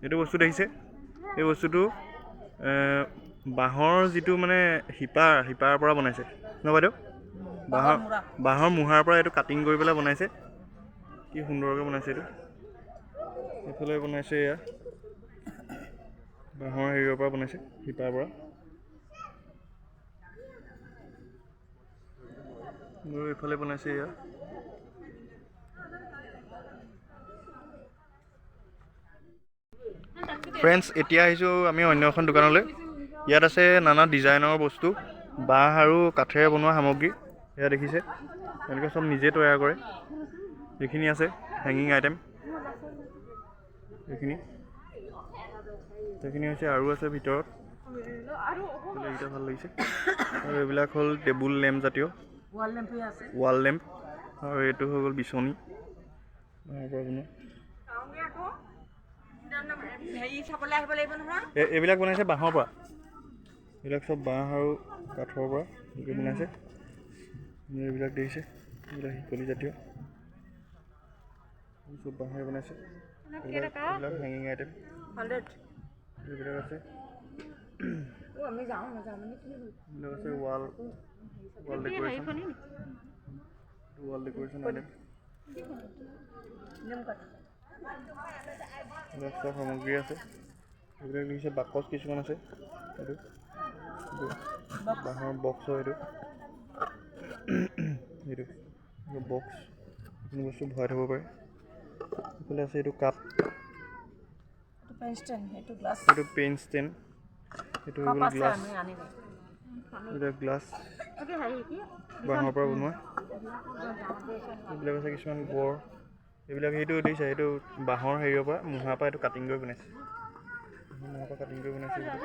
এইটো বস্তু দেখিছে, এই বস্তুটো বাঁহৰ যিটো মানে শিপাৰ পৰা বনাইছে ন বাইদেউ? বাঁহৰ বাঁহৰ মুঢ়াৰ পৰা এইটো কাটিং কৰি পেলাই বনাইছে। কি সুন্দৰকৈ বনাইছে এইটো। এইফালে বনাইছে, এয়া বাঁহৰ হেৰিয়ৰ পৰা বনাইছে, শিপাৰ পৰা। আৰু এইফালে বনাইছে এয়া। ফ্ৰেণ্ডছ, এতিয়া আহিছোঁ আমি অন্য এখন দোকানলৈ। ইয়াত আছে নানা ডিজাইনৰ বস্তু, বাঁহ আৰু কাঠেৰে বনোৱা সামগ্ৰী। এয়া দেখিছে, তেওঁলোকে চব নিজে তৈয়াৰ কৰে। এইখিনি আছে হেঙিং আইটেম, এইখিনি সেইখিনি হৈছে। আৰু আছে ভিতৰত, এইকেইটা ভাল লাগিছে। আৰু এইবিলাক হ'ল টেবুল লেম্প জাতীয়, ৱাল লেম্প। আৰু এইটো হৈ গ'ল বিচনী, বাঁহৰ পৰা বনোৱা। এইবিলাক বনাইছে বাঁহৰ পৰা। এইবিলাক চব বাঁহ আৰু কাঠৰ পৰা এনেকৈ বনাইছে। এইবিলাক দেখিছে, এইবিলাক শিকলি জাতীয়, চব বাঁহেৰে বনাইছে। এইবিলাক হেঙিং আইটেম এইবিলাক আছে। এইবিলাক আছে wall decoration, wall decoration item. এইবিলাক চব সামগ্ৰী আছে। এইবিলাক দেখিছে, বাকচ কিছুমান আছে। এইটো বাঁহৰ বক্স হয়। এইটো বক্স, যিকোনো বস্তু ভৰাই থ'ব পাৰে। এইফালে আছে এইটো কাপ, এইটো পেন ষ্টেণ্ড, এইটো হৈ গ'ল গ্লাছ। এইবিলাক গ্লাছ বাঁহৰ পৰা বনোৱা। এইবিলাক আছে কিছুমান গড়। এইবিলাক সেইটো দেখিছে, সেইটো বাঁহৰ হেৰিয়ৰ পৰা, মুঢ়াৰ পৰা এইটো কাটিং কৰি বনাইছে। মুঢ়াৰ পৰা কাটিং কৰি বনাইছে এইটো।